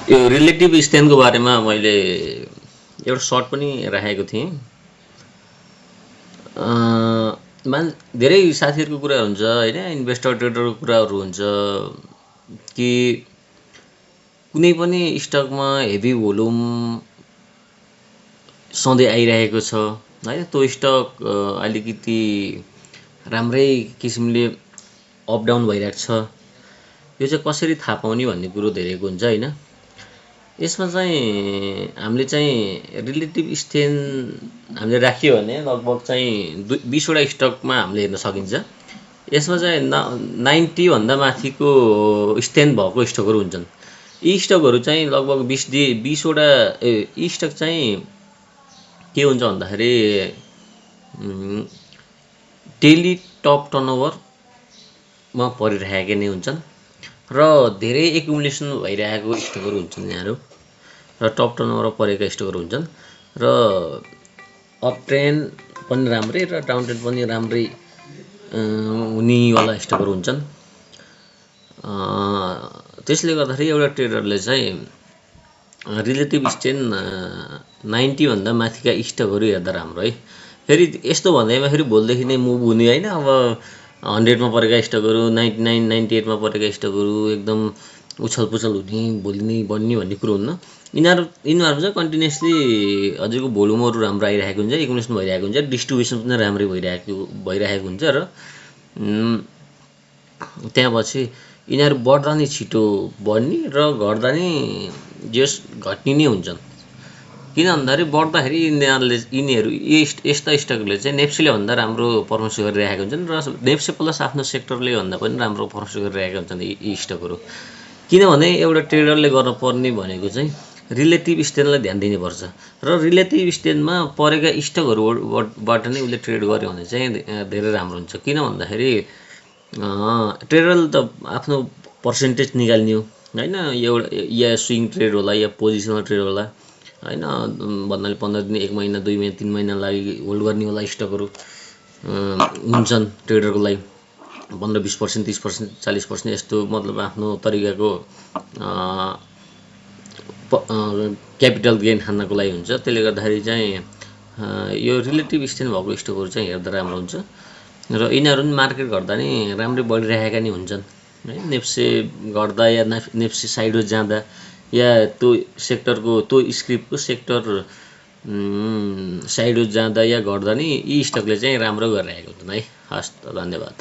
यो रिलेटिभ स्ट्रेन्थको बारेमा मैले एउटा सर्ट पनि राखेको थिएँ। धेरै साथीहरूको कुरा हुन्छ होइन, इन्भेस्टर ट्रेडरको कुराहरू हुन्छ कि कुनै पनि स्टकमा हेभी भोल्युम सधैँ आइरहेको छ है, त्यो स्टक अलिकति राम्रै किसिमले अप डाउन भइरहेको छ, यो चाहिँ कसरी थाहा पाउने भन्ने कुरो धेरैको हुन्छ होइन। यसमा चाहिँ हामीले चाहिँ रिलेटिभ स्ट्रेन्थ हामीले राख्यो भने लगभग चाहिँ 20वटा स्टकमा हामीले हेर्न सकिन्छ। यसमा चाहिँ 90 भन्दा माथिको स्ट्रेन्थ भएको स्टकहरू हुन्छन्। यी स्टकहरू चाहिँ लगभग 20वटा यी स्टक चाहिँ के हुन्छ भन्दाखेरि डेली टप टर्नओभरमा परिरहेका नै हुन्छन् र धेरै एकुमुलेसन भइरहेको स्टकहरू हुन्छन् यहाँहरू, र टप टर्नओभरमा परेका स्टकहरू हुन्छन् र अप ट्रेन्ड पनि राम्रै र डाउन ट्रेन्ड पनि राम्रै हुनेवाला स्टकहरू हुन्छन्। त्यसले गर्दाखेरि एउटा ट्रेडरले चाहिँ रिलेटिभ स्ट्रेन्थ 90 भन्दा माथिका स्टकहरू हेर्दा राम्रो है। फेरि यस्तो भन्दैमा फेरि भोलिदेखि नै मुभ हुने होइन, अब 100मा परेका स्टकहरू 99 98मा परेका स्टकहरू एकदम उछल पुछल हुने, भोलि नै बढ्ने भन्ने कुरो हुन्न। यिनीहरूमा चाहिँ कन्टिन्युसली हजुरको भोल्युमहरू राम्रो आइरहेको हुन्छ, एकुमुलेसन भइरहेको हुन्छ, डिस्ट्रिब्युसन पनि राम्रै भइरहेको हुन्छ र त्यहाँपछि यिनीहरू बढ्दा नै छिटो बढ्ने र घट्दा नि जस घट्ने नै हुन्छन्। किन भन्दाखेरि बढ्दाखेरि यिनीहरू यस्ता स्टकहरूले चाहिँ नेप्सीले भन्दा राम्रो पर्फर्मेन्स गरिरहेका हुन्छन् र नेप्सी प्लस आफ्नो सेक्टरले भन्दा पनि राम्रो पर्फर्मेन्स गरिरहेका हुन्छन् यी स्टकहरू। किनभने एउटा ट्रेडरले गर्नुपर्ने भनेको चाहिँ रिलेटिभ स्ट्रेन्थलाई ध्यान दिनुपर्छ र रिलेटिभ स्ट्रेन्थमा परेका स्टकहरूबाट नै उसले ट्रेड गर्यो भने चाहिँ धेरै राम्रो हुन्छ। किन भन्दाखेरि ट्रेडरले त आफ्नो पर्सेन्टेज निकाल्ने हो होइन, एउटा या स्विङ ट्रेड होला या पोजिसनल ट्रेड होला होइन, भन्नाले 15 दिन 1 महिना 2 महिना 3 महिना लागि होल्ड गर्ने होला स्टकहरू हुन्छन् ट्रेडरको लागि। 15-20% 30% 40% यस्तो मतलब आफ्नो तरिकाको क्यापिटल गेन खानको लागि हुन्छ। त्यसले गर्दाखेरि चाहिँ यो रिलेटिभ स्ट्रेन्थ भएको स्टकहरू चाहिँ हेर्दा राम्रो हुन्छ र यिनीहरू पनि मार्केट घट्दा नि राम्रै बढिरहेका नि हुन्छन् है। नेप्से घट्दा या नेप्से साइडवेज जाँदा या त्यो सेक्टरको त्यो स्क्रिप्टको सेक्टर साइडवेज जाँदा या घट्दा नि यी स्टकले चाहिँ राम्रो गरिरहेको हुन्छन् है। हस् त, धन्यवाद।